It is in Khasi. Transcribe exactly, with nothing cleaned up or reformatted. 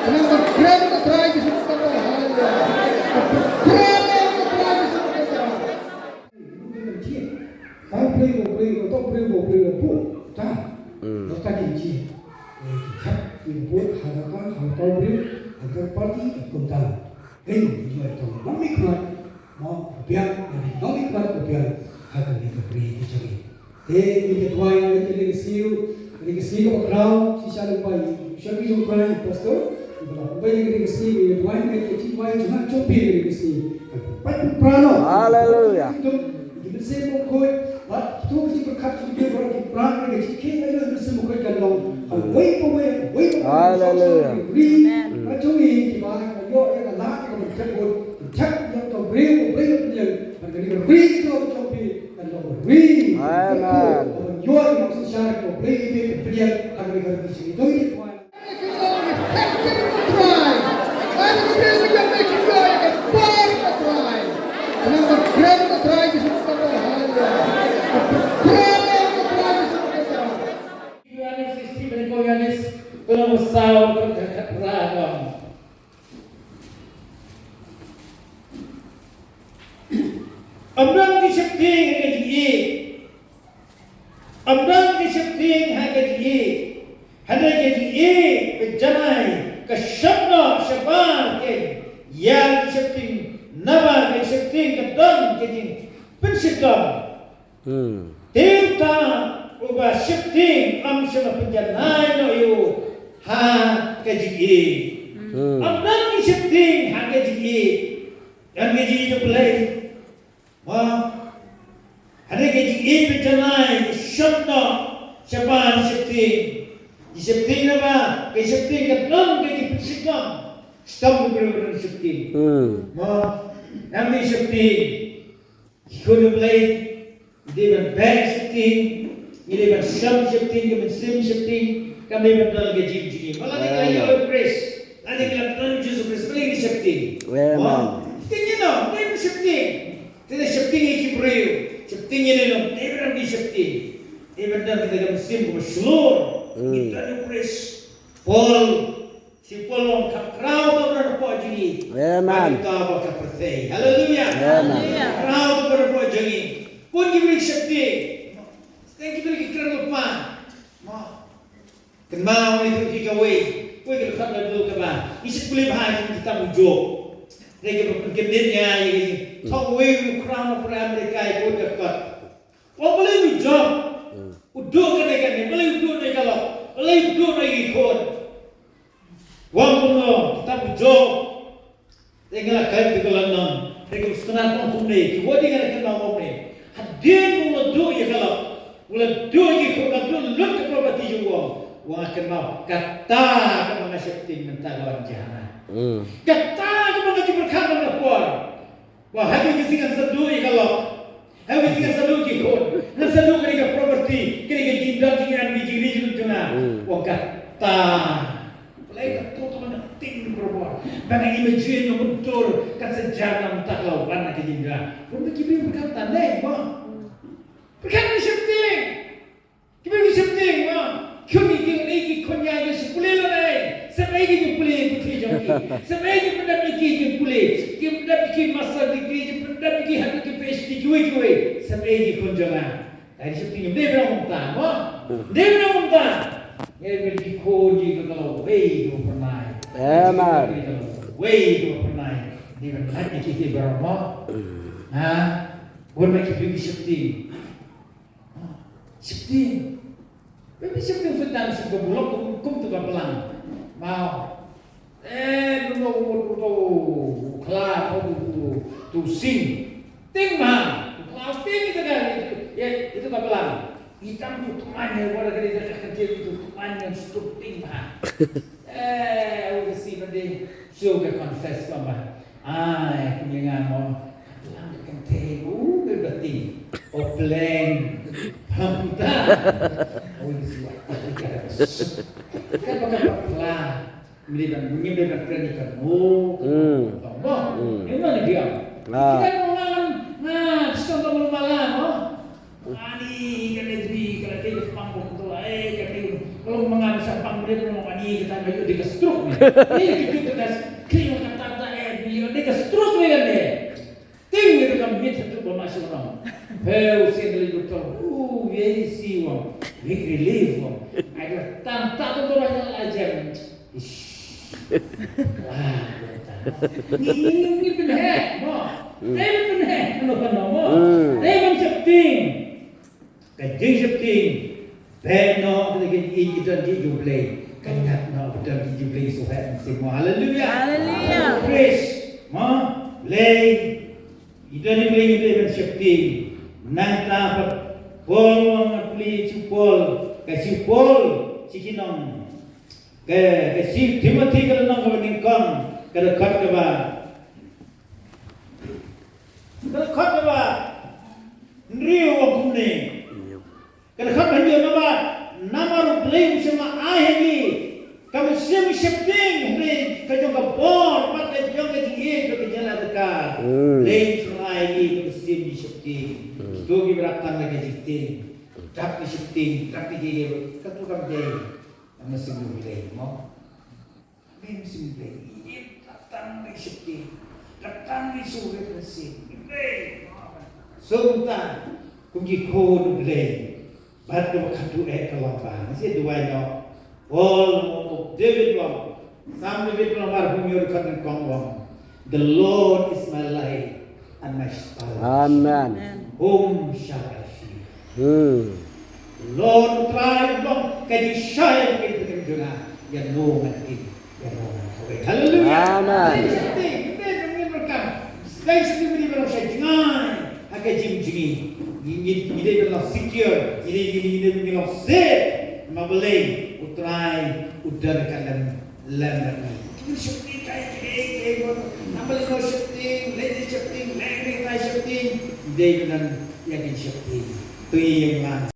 Khnang ba kren ka trai ki sngewthuh. Haleluya. Kren ka trai ki sngewthuh. Kau briew, kau briew, kau briew, kau briew, kau briew. Ta. Hmm. Kau ta kin ji. Eh, ki khap, ki bud, ha ka ka, ha ka briew, ha ka party, kumta. Hei, jua tong, nong mi khmat, mo, biang, nong mi khmat, biang, ha ka ni ka briew, ki jong ngi. Te ngi ka duwai ngi ka dei ka sngi, ka dei ka sngi kaba khraw, shisha lyngba ïa i shakri jong u Trai, Pastor. Lyngba ïa ka dei ka sngi ngi ka duwai ngi ka duwai jong nga jong phi ka dei ka sngi. Ka pat pynpra noh. Haleluya. Ki mynsiem bakhuid, bad kito ki jingpyrkhat jong ki, bad ki pyrkhat ka jingkhih ka mynsiem bakhuid kan long. Hawei pa wei, hawei pa wei. Haleluya. Ri, ka jong ngi kiba ïoh ïa ka lad ka ban thep bud, thep ïa ka briew, ka briew ka briew. Bad ka dei ka ri ka jong phi. Amen. Ym don ki sheptieng ha ka jingïeit. Ym don ki sheptieng ha ka jingïeit. Hynrei ka jingïeit ka janai ka sheptieng shabar ka ïa ki sheptieng, naba ka sheptieng ka don ka jingpynshitom. Hmm. Te uta uba sheptieng ym shym la pynjanai noh ïa u ha ka jingïeit. Hmm. Ym don ki sheptieng ha ka jingïeit. Ym ka jingïeit U Blei. Mo, hynrei ka jingïeit ba janai ka shong noh shabar sheptieng. Ki sheptieng naba, ki sheptieng ka don ka jingpynshitom. Shitom ka briew ba don sheptieng. Hmm. Mo, nang ki sheptieng. Ki khun U Blei, ngi dei ban beh sheptieng, ngi dei ban shong sheptieng, ka mynsiem sheptieng, kam dei ban don ka jingim jingim. Ba la dei ka ïoh Khrist, la dei ka don Jisu Khrist, ba la dei sheptieng. Amen. Mo, sheptieng ïa no, dei ban sheptieng. Te dei sheptieng ïa ki briew, sheptieng ïa lei lei, dei ban dei sheptieng. Dei ban don kita ka mynsiem kaba shlur, hmm, kita ka Khrist. Paul, shi Paul u ong kham khraw to na pdeng jong ngi. Amen. Bad uta uba ka pyrthei. Haleluya. Amen. Kham khraw to na pdeng jong ngi. Bun ki briew sheptieng. Teng ki briew ki kren lypa. Mo. Kynmaw ïa kito kawei, kawei ka dkhot la dei kaba ngi shu pule bha ïa ka kitab u Job. Dei kaba pynkyndit ïa ngi, thok uwei u khraw na pdeng Amerika ïa ka dkhot. Ong balei u Job u duh kane kane, balei u duh ne ka lok, balei u duh ne ki khun. Ong kumno kitab u Job. Te nga la kren te ka la nang, te ka sngewthuh ong kumne, ki wadi nga la kynmaw ong kumne. Hadien u la duh ïa ka lok, u la duh ïa ka, u la duh lut ka property jong u, u ong nga kynmaw kata kaba nga sheptieng mynta ka wan jahana. Hmm. Kata kaba nga ju pyrkhat man ka por. Ba ha kane ka sngi ngan sa duh ïa ka lok. Hynrei ngan sa duh ki khun, ngan sa duh kane ka property, kane ka jingdon jingian, ka jingri jingdon jong nga. Hmm. Ong kata. Balei kato ka ban tieng barabor. Ba nga imagine ïa u dur kan sa jar na mynta ka la wan na ka jingdon. Bun ba ki briew pyrkhat tang ne mo. Pyrkhat ne sheptieng. Ki briew ki sheptieng mo. Khun ïa ki, ïa ki khun ïa ki shu pule lane. Sep ïa ki jingpule ïa ki jong ki. Sep ïa ki pyndep ïa ki jingpule. Ki pyndep ïa ki master degree, ki pyndep ïa ki haduh ki PhD kiwei kiwei. Sep ïa ki khun jong nga. Ai sheptieng, ym dei ban ong kumta mo. Ym dei ban ong kumta. Ngi dei ban ki khun jong ngi ka la wei ka phyrnai. Amen. Wei ka phyrnai. Dei ban lait ïa ki ki baroh mo. Ha. Bun ba ki briew ki sheptieng. Sheptieng. Ba phi sheptieng phi dang shu ka bulok kum, kum tu ka blang. Mau. Eh, kumno u mut uto u khla, uto u, uto u sing. Tieng bha. U khla u tieng ïa ka, ïa, ïa, ïa ka blang. Ïa tam tu tymmen ïa, wat la ka dei ka kyntien tu tymmen ïa, shu tieng bha. Eh, u ka sing ba dei, shu ka confess bha. Ai, kumne nga mo. Lang ka kynthei, u, ka bati. O pleng. Pam ta. O, ini suat. Kan baka bakla. Mili ban, mili ban kren ikan. O. Hmm. Tong mo. Hmm. Ini mana dia? Ah. Kita mau ngan, nah, kita tak mau malam, oh. Ani, kan dia jadi, kalau dia panggung tu, eh, kan dia Long ma nga sa pang minit long ani kita nga ïoh dei ka stroke ne. Ni ki tu ka kli ka ta ta eh ni ïoh dei ka stroke ne ne. Ting ni ka mit tu ba ma shu long. Heu sin li tu. U ye si wang. Weak relief wang. Ai ka tang ta tu ba la jem. Ish. Wah. Ni ni ni pynheh mo. Ni pynheh. Ano kan mo. Ni ban shepting. Ka jingsheptieng, peit noh, ka jingïeit, i don jingïeit U Blei. Ka ñiad noh, i don jingïeit U Blei, sngewbha mynsiem mo. Haleluya. Haleluya. Praise. Mo, Blei. I don U Blei, i don ban sheptieng. Nangta pat Paul u ong, nga pule sha u Paul, ka sha u Paul, sha ki nong. Ka, ka sha u Timothy ka lynnong kaba nyngkong, ka dkhot kaba Ka dkhot kaba hynriew u ong kumne. Ka dkhot ba hynriew namar, namar U Blei u shym la ai ha ngi ka mynsiem sheptieng, hynrei ka jong ka bor bad ka jong ka jingïeit bad ka jingïaid ka. Hmm. U Blei u shym la ai ha ngi ka mynsiem sheptieng. Hmm. To ki ba dap tang da ka jingtieng, dap ki sheptieng, dap ki jingïeit, ka tu kam dei. Ka mynsiem U Blei mo. Mem sim dei, i dei la tang dei sheptieng, la tang dei shu rit mynsiem, i dei. Sum ta, kum ki khun U Blei, bad kaba khadduh eh ka long ba, nasi duwai noh, Paul, David long, Sam David long ba, hynñiew dkhot nyngkong long, "The Lord is my light and my salvation." Amen. Whom shall I fear? Hmm. Lord, U Trai u long ka jingshai ka jong nga, ïa no ngan im, ïa no ngan kawei. Haleluya. Amen. Dei sheptieng, dei ban ngin markam. Dei sheptieng, dei ban long shai jngai ha ka jingim jong ngi. Ngi, ngi, ngi dei ban long secure, ngi dei, ngi, ngi dei ban long safe. Namar balei? U Trai u don ka lem lem bad ngi. Ngi sheptieng kai kai kai bad. Namar lei no sheptieng, lei dei sheptieng, lei dei tai sheptieng. Dei ban ïa ki sheptieng. To ïa ngi lang.